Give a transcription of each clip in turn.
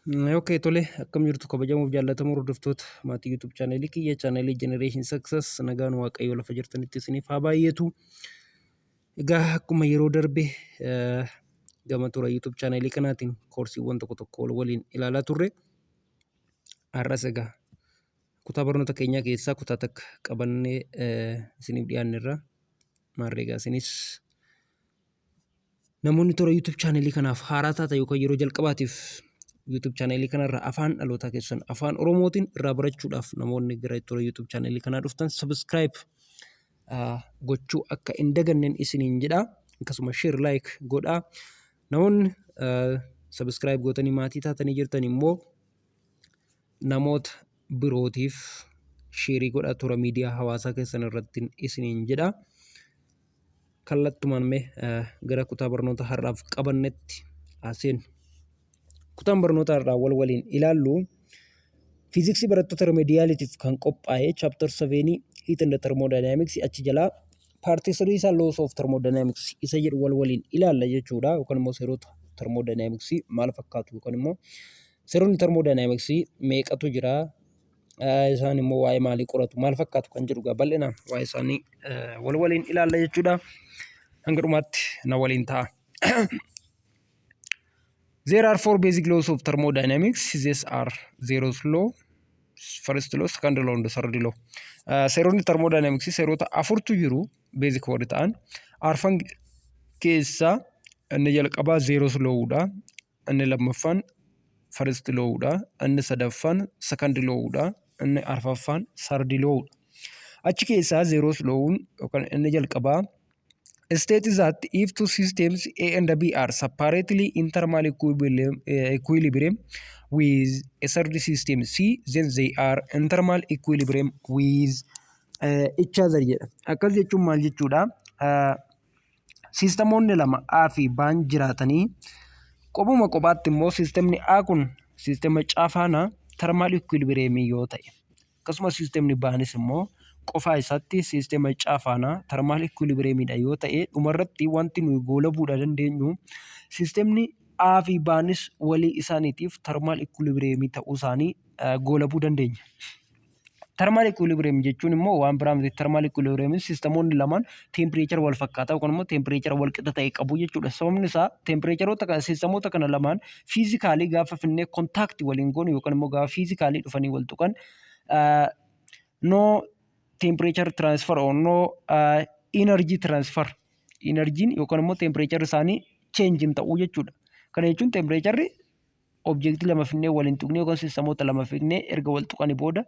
Okay, tole, akkam jirtu kabajamuuf jaallatamoo hordoftoota maatii YouTube chaanelii kiyya, chaanelii Generation Success? Nagaan Waaqayyoo lafa jirtanitti isiniif haa baay'atu. Egaa akkuma yeroo darbe gama toora YouTube chaanelii kanaatiin koorsiiwwan tokko tokko wal waliin ilaalaa turre. Har'as egaa kutaa barnoota keenyaa keessaa kutaa takka qabannee isiniif dhiyaanneerra. Maarree egaa isinis namoonni toora YouTube chaanelii kanaaf haaraa taatan yookaan yeroo jalqabaatiif YouTube chaanelii kanarra afaan dhalootaa keessan afaan Oromootiin irraa barachuudhaaf namoonni gara toora YouTube chaanelii kanaa dhuftan subscribe gochuu akka hin daganneen isiniin jedha. Akkasuma share, like godhaa. Namoonni subscribe gootanii maatii taatanii jirtan immoo namoota birootiif sheerii godhaa toora miidiyaa hawaasaa keessan irratti isiniin jedha. Kallattumaan mee gara kutaa barnoota har'aaf qabannetti haa seennu. Kutaan barnoota har'aa wal waliin ilaallu fiiziksii barattoota remediyaaliitiif kan qophaa'e chapter 7 heat and thermodynamics, achi jalaa part 3 isaa laws of thermodynamics isa jedhu wal waliin ilaalla jechuudha. Yookaan immoo seerota thermodynamics maal fakkaatu, yookaan immoo seeronni thermodynamics meeqatu jira, isaan immoo waa'ee maalii qoratu, maal fakkaatu kan jedhu bal'inaan waa'ee isaanii wal waliin ilaalla jechuudha. Hanga dhumaatti na waliin ta'a. There are four basic laws of thermodynamics. These are zeroth law, first law, second law and third law. Seeronni thermodynamics seerota afurtu jiru basic warri ta'an. Arfan keessaa inni jalqabaa zeroth law'dha. Inni lammaffaan first law'dha. Inni sadaffaan second law'dha. Inni arfaffaan third law'dha. Achi keessaa zeroth law'n yookaan inni jalqabaa states that if two systems A and B are separately in thermal equilibrium with a third system C, then they are in thermal equilibrium with each other jedha. Akkas jechuun maal jechuudha? Siistemoonni lama A fi B'n jiraatanii, qophuma qophaatti immoo siistemni A kun siistema C faana thermal equilibrium yoo ta'e, akkasumas siistemni B'nis immoo qofaa isaatti siistema C faana thermal equilibriumidha yoo ta'e, dhumarratti wanti nuyi goolabuudha dandeenyu siistemni A fi B'nis walii isaaniitiif thermal equilibrium ta'uu isaanii goolabuu dandeenya. Thermal equilibrium jechuun immoo waan biraa miti. Thermal equilibrium siistemoonni lamaan temperature wal fakkaataa yookaan immoo temperature wal qixa ta'e qabu jechuudha. Sababni isaa temperatureoota kana, siistemoota kana lamaan physically gaafa finnee contact waliin goonu yookaan immoo gaafa physically dhufanii wal tuqan, no temperature transfer or no energy transfer. Energiin yookaan immoo temperature isaanii change hin ta'uu jechuudha. Kana jechuun temperatureri objectii lama finnee waliin tuqnee yookaan siistemoota lama finnee erga wal tuqanii booda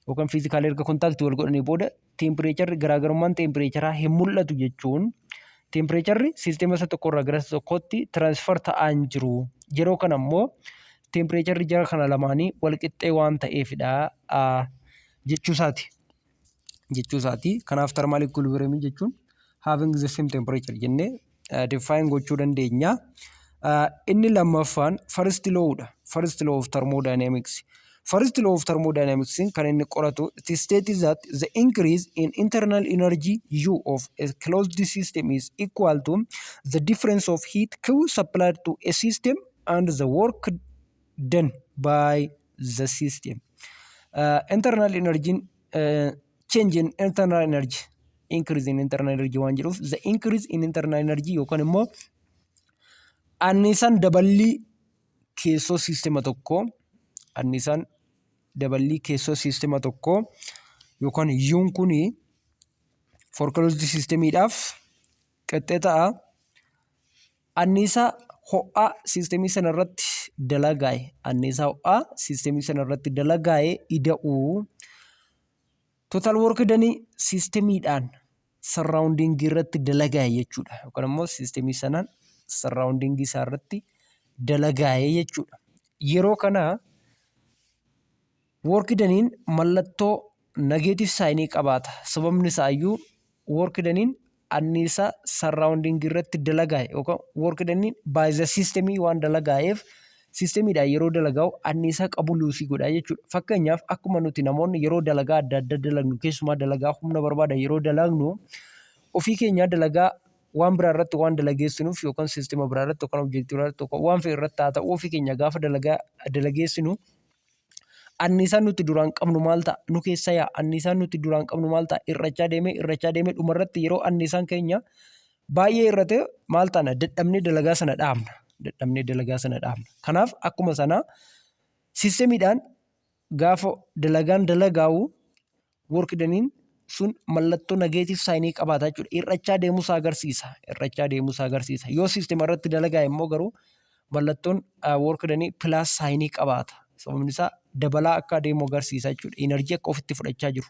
yookaan physically erga contactii wal godhanii booda, temperatureri garaagarummaan temperaturaa hin mul'atu jechuun temperatureri siistema isa tokkorraa gara isa tokkootti transfer ta'aa hin jiru. Yeroo kana immoo temperatureri jara kana lamaanii wal qixxee waan ta'eefidha jechuusaati. Jechuusaati. Kanaaf thermal equilibrium jechuun having the same temperature jennee define gochuu dandeenya. Inni lammaffaan first law'dha. First law of thermodynamics. First law of thermodynamics kan inni qoratu, it states that the increase in internal energy U of a closed system is equal to the difference of heat Q supplied to a system and the work done by the system. Internal energy, change in internal energy, increase in internal energy waan jedhuuf, the increase in internal energy yookaan immoo anniisaan daballii keessoo siistema tokkoo, anniisaan daballii keessoo siistema tokkoo yookaan U'n kuni for closed systemiidhaaf qixxee ta'a. Anniisaa ho'aa siistemii sana irratti dalagaa'e, anniisaa ho'aa siistemii sana irratti dalagaa'e ida'uu total work done siistemiidhaan surroundingii irratti dalagaa'e jechuudha. Yookaan immoo siistemii sanaan surroundingii isaa irratti dalagaa'e jechuudha. Yeroo kana work doneiin mallattoo negative signii qabaata. Sababni isaayyuu work doneiin anniisaa surroundingii irratti dalagaa'e yookaan work doneiin by the systemii waan dalagaa'eef, siistemiidhaan yeroo dalagaa'u anniisaa qabu loseii godha jechuudha. Fakkeenyaaf akkuma nuti namoonni yeroo dalagaa adda addaa dalagnu, keessumaa dalagaa humna barbaadan yeroo dalagnu, ofii keenyaa dalagaa waan biraa irratti waan dalageessinuuf yookaan siistema biraa irratti yookaan objektii biraa irratti yookaan waan fe'e irratti haa ta'u, ofii keenya gaafa dalagaa dalageessinu anniisaan nuti duraan qabnu maal ta'a? Nu keessa yaa'a. Anniisaan nuti duraan qabnu maal ta'a? Hir'achaa deemee, hir'achaa deemee, dhumarratti yeroo anniisaan keenya baay'ee hir'ate maal taana? Dadhabnee dalagaa sana dhaabna. Dadhabnee dalagaa sana dhaabna. Kanaaf akkuma sana siistemiidhaan gaafa dalagaan dalagaa'u work done sun mallattoo negative signii qabaata jechuudha. Hir'achaa deemuusaa agarsiisa. Hir'achaa deemuusaa agarsiisa. Yoo siistema irratti dalagaa immoo garuu mallattoon work done plus signii qabaata. Sababni isaa dabalaa akka adeemu agarsiisa jechuudha. Energy akka ofitti fudhachaa jiru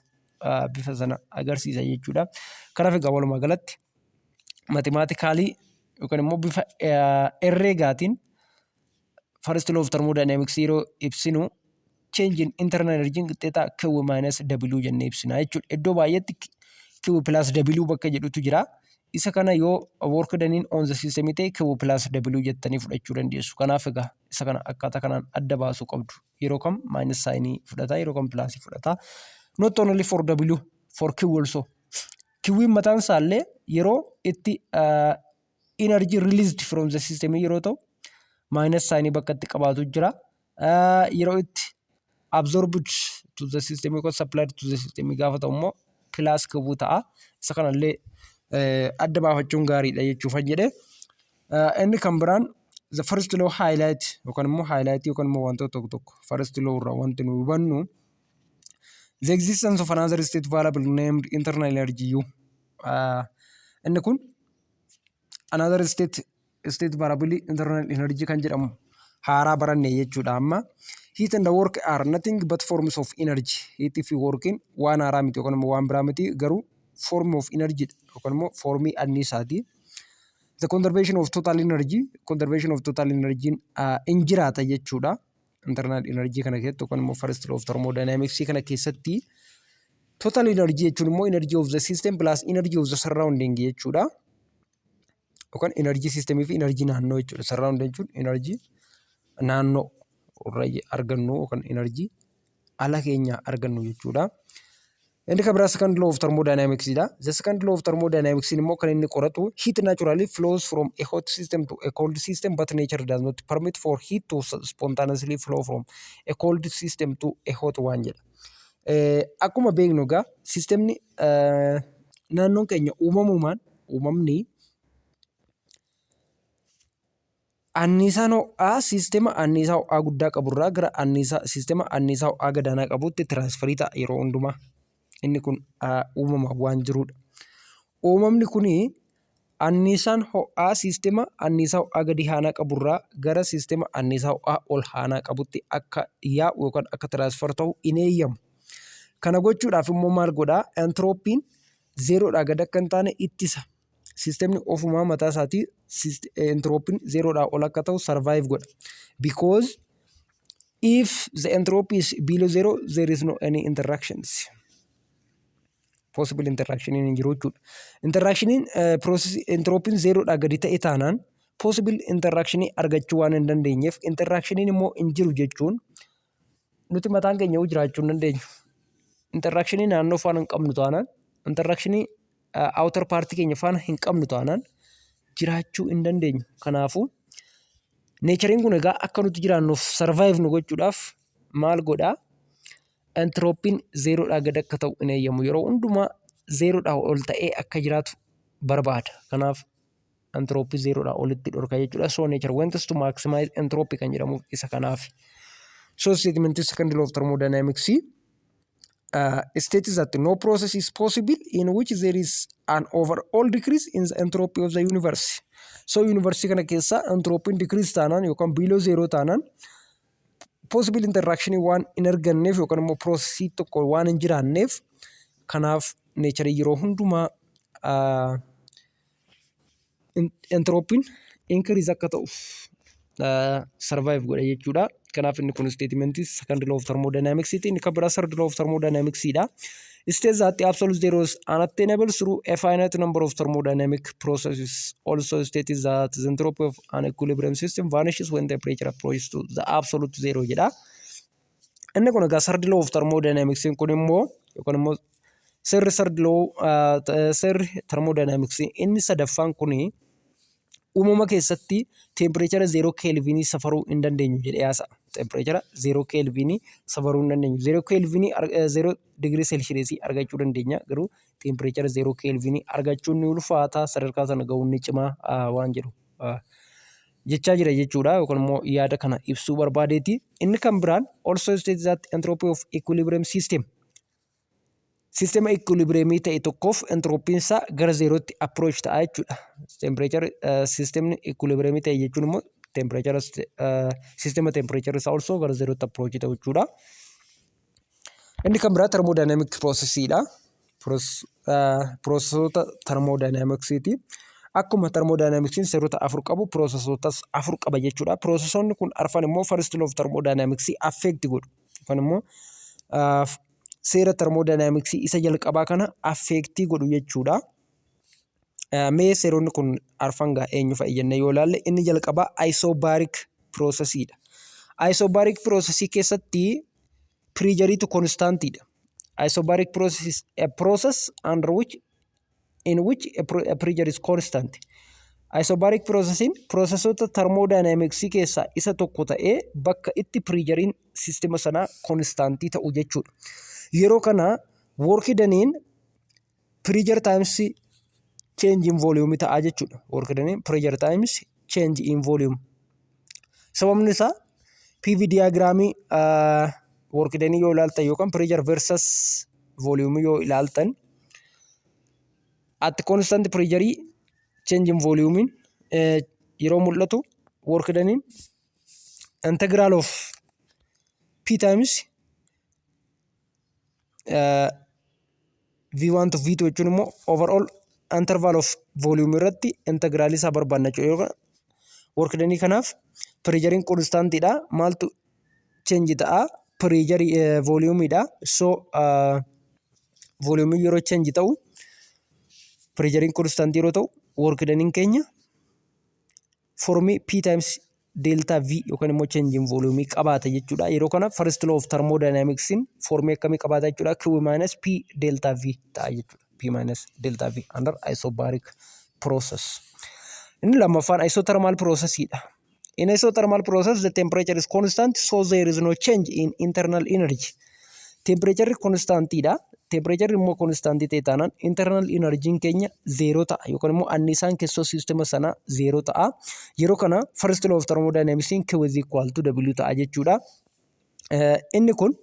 bifa sana agarsiisa jechuudha. Kanaaf egaa walumaa galatti mathematically yookaan immoo bifa herreegaatiin first law of thermodynamics yeroo ibsinu change in internal energy qixxeetaa Q minus W jennee ibsina jechuudha. Iddoo baay'eetti Q plus W bakka jedhutu jira. Isa kana yoo work done on the system ta'e Q plus W jettanii fudhachuu dandeessu. Kanaaf egaa isa kana akkaataa kanaan adda baasuu qabdu. Yeroo kam minus signii fudhata, yeroo kam plusii fudhata. Not only for W, for Q also. Q'n mataan isaallee yeroo itti energy released from the system yeroo ta'u minus signii bakka itti qabaatu jira. Yeroo itti absorbed to the system yookaan supplied to the system gaafa ta'u immoo plus Q ta'a. Isa kanallee adda baafachuun gaariidha jechuufan jedhe. Inni kan biraan the first law highlight yookaan immoo highlight yookaan immoo wantoota tokko tokko first law irraa wanti nu hubannu the existence of another state variable named internal energy U. Inni kun another state variable internal energy kan jedhamu haaraa baranne jechuudha amma. Heat and work are nothing but forms of energy. Heat fi workiin waan haaraa miti yookaan immoo waan biraa miti, garuu form of energy yookaan immoo formii anniisaati. The conservation of total energy, conservation of total energy in jiraata jechuudha. Internal energy kana keessatti yookaan immoo first law of thermodynamics kana keessatti total energy jechuun immoo energy of the system plus energy of the surrounding jechuudha. Yookaan energy systemii fi energy naannoo jechuudha. Surrounding jechuun energy naannoo irra argannu yookaan energy ala keenya argannu jechuudha. Inni kan biraa second law of thermodynamics dha. The second law of thermodynamics immoo kan inni qoratu heat naturally flows from a hot system to a cold system, but nature does not permit for heat to spontaneously flow from a cold system to a hot one jedha. Akkuma beeknu egaa sistemni naannoon keenya uumamumaan uumamni anniisaan ho'aa siistema anniisaa ho'aa guddaa qaburraa gara anniisaa siistema anniisaa ho'aa gadaanaa qabutti transferii ta'a yeroo hundumaa. Inni kun uumama waan jirudha. Uumamni kuni anniisaan ho'aa siistema anniisaa ho'aa gadi aanaa qaburraa gara siistema anniisaa ho'aa ol aanaa qabutti akka yaa'u yookaan akka transfer ta'u hin eeyyamu. Kana gochuudhaaf immoo maal godhaa? Entiroopiin zeeroodhaa gad akka hin taane ittisa. Siistemni ofumaa mataa isaatii entiroopiin zeeroodhaa ol akka ta'u survive godha. Because if the entropy is below zero, there is no any interactions. Possible interaction hin jiru jechuudha. Interactioniin process entiroopiin zeeroodhaa gadi ta'e taanaan possible interaction argachuu waan hin dandeenyeef, interactioniin immoo hin jiru jechuun nuti mataan keenya jiraachuu hin dandeenyu. Interactionii naannoo faana hin qabnu taanaan, interactionii outer partii keenya faana hin qabnu taanaan jiraachuu hin dandeenyu. Kanaafuu natureiin kun egaa akka nuti jiraannuuf, survive nu gochuudhaaf maal godhaa? Entiroopiin zeeroodhaa gad akka ta'u hin eeyyamu. Yeroo hundumaa zeeroodhaa ol ta'ee akka jiraatu barbaada. Kanaaf entirooppii zeeroodhaa olitti dhorka jechuudha. So nature wants to maximize entropy kan jedhamuuf isa kanaaf. So statement second law of thermodynamics states that no process is possible in which there is an overall decrease in the entropy of the universe. So universe kana keessa entropiin decrease taanaan yookaan below zero taanaan possible interaction waan hin arganneef yookaan immoo processii tokko waan hin jiraanneef, kanaaf nature yeroo hundumaa entropiin increase akka ta'uuf survive godha jechuudha. Kanaaf inni kun statementii second law of thermodynamics ti. Inni kan biraa third law of thermodynamics dha. States that the absolute zero is unattainable through a finite number of thermodynamic processes. Also states that the entropy of an equilibrium system vanishes when temperature approaches to the absolute zero jedha. Inni kun egaa third law of thermodynamics kun immoo yookaan immoo Seerri third law, seerri thermodynamicsii inni sadaffaan kuni uumama keessatti temperature 0 kelvinii safaruu hin dandeenyu jedhee haasa'a. Temperature 0 kelvinii safaruu hin dandeenyu. 0 kelvinii, 0 digirii seelshiyeesii argachuu dandeenya, garuu temperature 0 kelvinii argachuun ni ulfaata, sadarkaa sana gahuun ni cimaa waan jedhu jechaa jira jechuudha, yookaan immoo yaada kana ibsuu barbaadeeti. Inni kan biraan also states that entropy of equilibrium system, sistema equilibriumii ta'e tokkoof entropiin isaa gara zeerootti approach ta'a jechuudha. Temperature sistemni equilibriumii ta'e jechuun immoo temperature sistema temperature isaa also gara zeerootti approach ta'u jechuudha. Inni kan biraa thermodynamic processiidha. Processoota thermodynamicsiiti. Akkuma thermodynamicsiin seerota afur qabu, processootas afur qaba jechuudha. Processoonni kun arfan immoo first law of thermodynamicsii affect godhu. Yookaan immoo seera thermodynamicsii isa jalqabaa kana affectii godhu jechuudha. Mee seeronni kun arfan gaa eenyu fa'i jennee yoo ilaalle, inni jalqabaa isobaric processiidha. Isobaric processii keessatti pressureiitu constantiidha. Isobaric process is a process under which in which a pressure is constant. Isobaric processiin processoota thermodynamicsii keessaa isa tokko ta'ee bakka itti pressureiin sistema sanaa constantii ta'u jechuudha. Yeroo kana work doneiin pressure times change in volume ta'a jechuudha. Work doneiin pressure times change in volume. Sababni isaa PV diagramii work doneii yoo ilaaltan yookaan pressure versus volume yoo ilaaltan, at constant pressure change in volume yeroo mul'atu work doneiin integral of P times V1 to V2 jechuun immoo overall interval of volume irratti integralii isaa barbaanna jechuudha. Yookaan work doneii kanaaf pressureiin constantiidha. Maaltu change ta'a? Pressureii volumeidha. So volume yeroo change ta'u, pressureiin constantii yeroo ta'u, work doneiin keenya formii P times delta V yookaan immoo change in volume qabaata jechuudha. Yeroo kana first law of thermodynamicsiin formii akkamii qabaata jechuudha? Q minus P delta V ta'a jechuudha. P minus delta V under isobaric process. Inni lammaffaan isothermal processiidha. In isothermal process, the temperature is constant, so there is no change in internal energy. Temperature constantiidha. Temperature immoo constantii ta'e taanaan internal energy keenya zeeroo ta'a yookaan immoo anniisaan keessoo siistema sanaa zeeroo ta'a. Yeroo kana first law of thermodynamics Q is equal to W ta'a jechuudha. Inni kun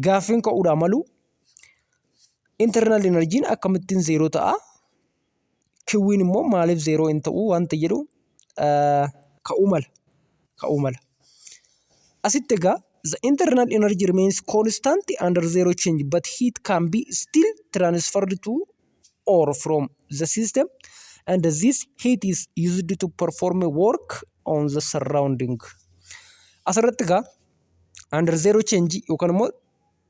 gaaffiin ka'uudhaa malu, internal energy akkamittiin zeeroo ta'a? Q'n immoo maaliif zeeroo hin ta'u wanta jedhu ka'uu mala. Ka'uu mala. Asitti egaa the internal energy remains constant under zero change, but heat can be still transferred to or from the system, and this heat is used to perform work on the surrounding. Asirratti egaa under zero change yookaan immoo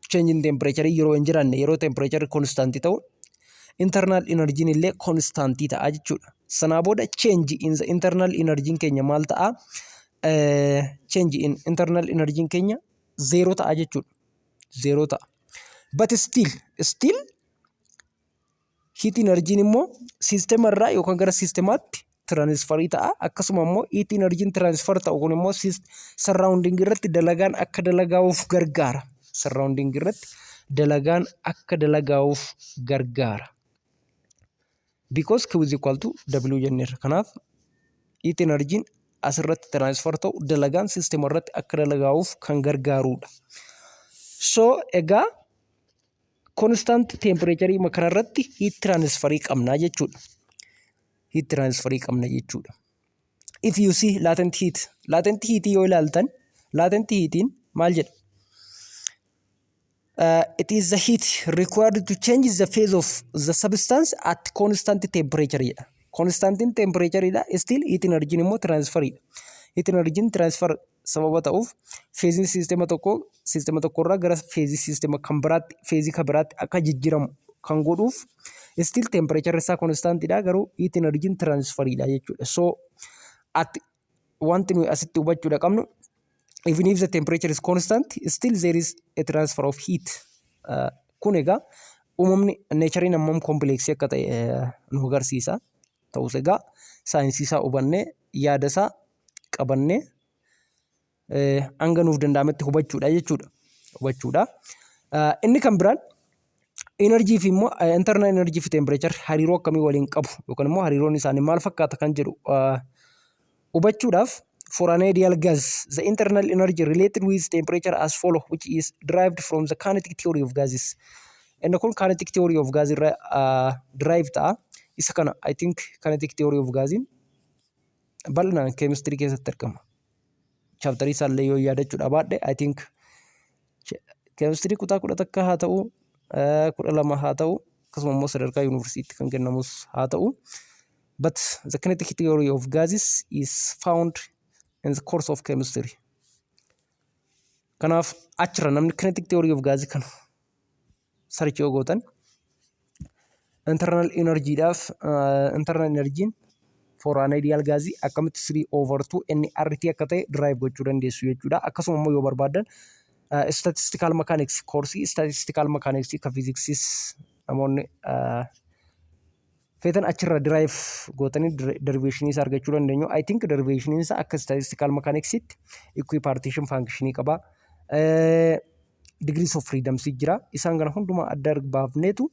change in temperature yeroo hin jiraanne, yeroo temperature constant ta'u, internal energy illee constant ta'a jechuudha. Sanaa booda change in the internal energy keenya maal ta'a? Change in internal energy keenya zeeroo ta'a jechuudha. Zeeroo ta'a. But still heat energy immoo siistema irraa yookaan gara siistemaatti transferii ta'a. Akkasuma immoo heat energy transfer ta'u kun immoo surrounding irratti dalagaan akka dalagaa'uuf gargaara. Surrounding irratti dalagaan akka dalagaa'uuf gargaara. Because Q is equal to W jenneerra. Kanaaf heat energy asirratti transfer ta'u dalagaan siistema irratti akka dalagaa'uuf kan gargaarudha. So egaa constant temperature kanarratti heat transferii qabna jechuudha. Heat transferii qabna jechuudha. If you see latent heat, latent heat yoo ilaaltan, latent heatiin maal jedha? It is the heat required to change the phase of the substance at constant temperature jedha. Constantiin temperature dha. Still heat energy immoo transferidha. Heat energy transfer sababa ta'uuf phaseiin siistema tokkoo siistema tokkorraa gara phaseii siistema kan biraatti, phaseii kan biraatti akka jijjiiramu kan godhuuf, still temperature isaa constantidha, garuu heat energy transferidha jechuudha. So at wanti nuyi asitti hubachuudha qabnu, even if the temperature is constant, still there is a transfer of heat. Kun egaa uumamni, natureiin hammam complexii akka ta'e nu agarsiisa. Ta'us egaa saayinsii isaa hubannee, yaada isaa qabannee, hanga nuuf danda'ametti hubachuudha jechuudha. Hubachuudha. Inni kan biraan energy fi immoo internal energy fi temperature hariiroo akkamii waliin qabu yookaan immoo hariiroon isaanii maal fakkaata kan jedhu hubachuudhaaf, for an ideal gas, the internal energy related with temperature as follow, which is derived from the kinetic theory of gases. Inni kun kinetic theory of gas irraa derive ta'a. Isa kana I think kinetic theory of gasiin bal'inaan chemistry keessatti argama. Chapterii isaallee yoo yaadachuudha baadhe, I think chemistry kutaa 11 haa ta'u, 12 haa ta'u, akkasuma immoo sadarkaa yuunivarsiitii kan kennamus haa ta'u. But the kinetic theory of gases is found in the course of chemistry. Kanaaf achirra namni kinetic theory of gas kana search yoo gootan, internal energyidhaaf, internal energy'n for an ideal gas akkamitti 3 over 2 nRT akka ta'e derive gochuu dandeessu jechuudha. Akkasuma immoo yoo barbaadan statistical mechanics, koorsii statistical mechanics ka fiiziksis namoonni feetan achirra derive gootanii derivationii isaa argachuu dandeenyu. I think derivationiin isaa akka statistical mechanicsitti equipartition functionii qaba. Degrees of freedoms jira. Isaan kana hundumaa adda baafneetu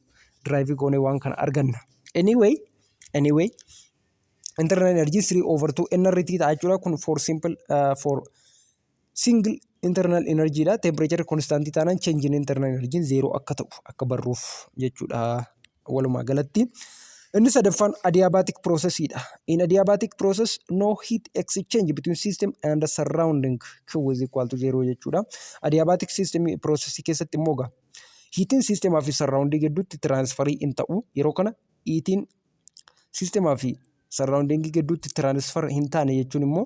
derive goonee waan kana arganna. Anyway, internal energy 3 over 2 nRT ta'a jechuudha. Kun for simple, for single internal energy dha. Temperature constant taanaan change in internal energy zero akka ta'u akka barruuf jechuudha walumaa galatti. Inni sadaffaan adiabatic processidha. In adiabatic process, no heat exchange between system and the surrounding, Q is equal to zero jechuudha. Adiabatic system process keessatti immoo gaa heatiin systemaa fi surrounding gidduutti transferii hin ta'u. Yeroo kana heatiin systemaa fi surrounding gidduutti transfer hin taane jechuun immoo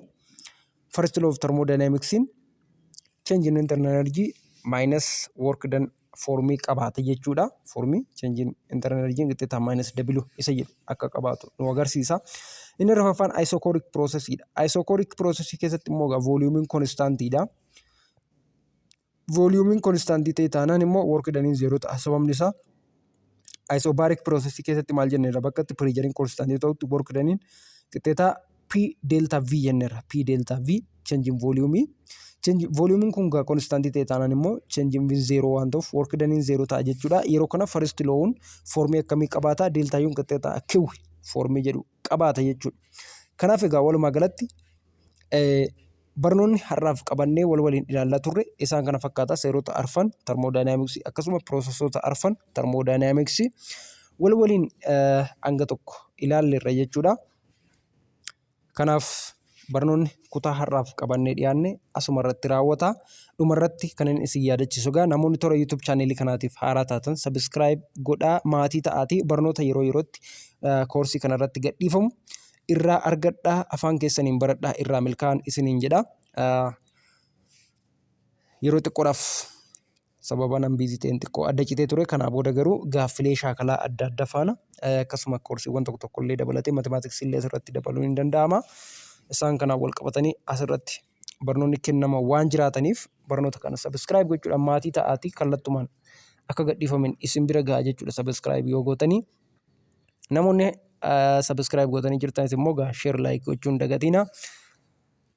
first law of thermodynamicsiin change in internal energy minus work done formii qabaata jechuudha. Formii change in internal energy qixxeetaa minus W isa jedhu akka qabaatu nu agarsiisa. Inni arfaffaan isochoric processidha. Isochoric processii keessatti immoo egaa volumeiin constantiidha. Volumeiin constantii ta'e taanaan immoo work done zero ta'a. Sababni isaa isobaric processii keessatti maal jenneerra? Bakka itti pressureiin constantii ta'utti work done qixxeetaa P delta V jenneerra. P delta V, change in volume. Volumeiin kun gaa constantii ta'e taanaan immoo change in V zero waan ta'uuf work done zero ta'a jechuudha. Yeroo kana first law'n formii akkamii qabaata? Delta U'n qixxeetaa Q formii jedhu qabaata jechuudha. Kanaaf egaa walumaa galatti barnoonni har'aaf qabannee wal waliin ilaalaa turre isaan kana fakkaata. Seerota arfan thermodynamicsii akkasuma processoota arfan thermodynamicsii wal waliin hanga tokko ilaalleerra jechuudha. Kanaaf barnoonni kutaa har'aaf qabannee dhiyaanne asuma irratti raawwata. Dhuma irratti kan inni isin yaadachiisu egaa namoonni toora YouTube channelii kanaatiif haaraa taatan subscribe godhaa, maatii ta'aatii barnoota yeroo yerootti koorsii kanarratti gadhiifamu irraa argadhaa, afaan keessaniin baradhaa, irraa milkaa'an isiniin jedha. Yeroo xiqqoodhaaf sababa nan busy ta'een xiqqoo adda citee ture. Kanaa booda garuu gaaffilee shaakalaa adda addaa faana, akkasuma koorsiiwwan tokko tokko illee dabalatee, mathematicsii illee asirratti dabaluun hin danda'ama. Isaan kanaan wal qabatanii asirratti barnoonni kennama waan jiraataniif, barnoota kana subscribe gochuudhaan maatii ta'aatii kallattumaan akka gadhiifamen isin bira ga'a jechuudha subscribe yoo gootanii. Namoonni subscribe gootanii jirtanis immoo gaa share, like gochuun dagatina.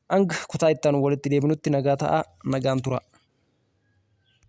Hanga kutaa itti aanu walitti deebinutti nagaa ta'aa, nagaan tura.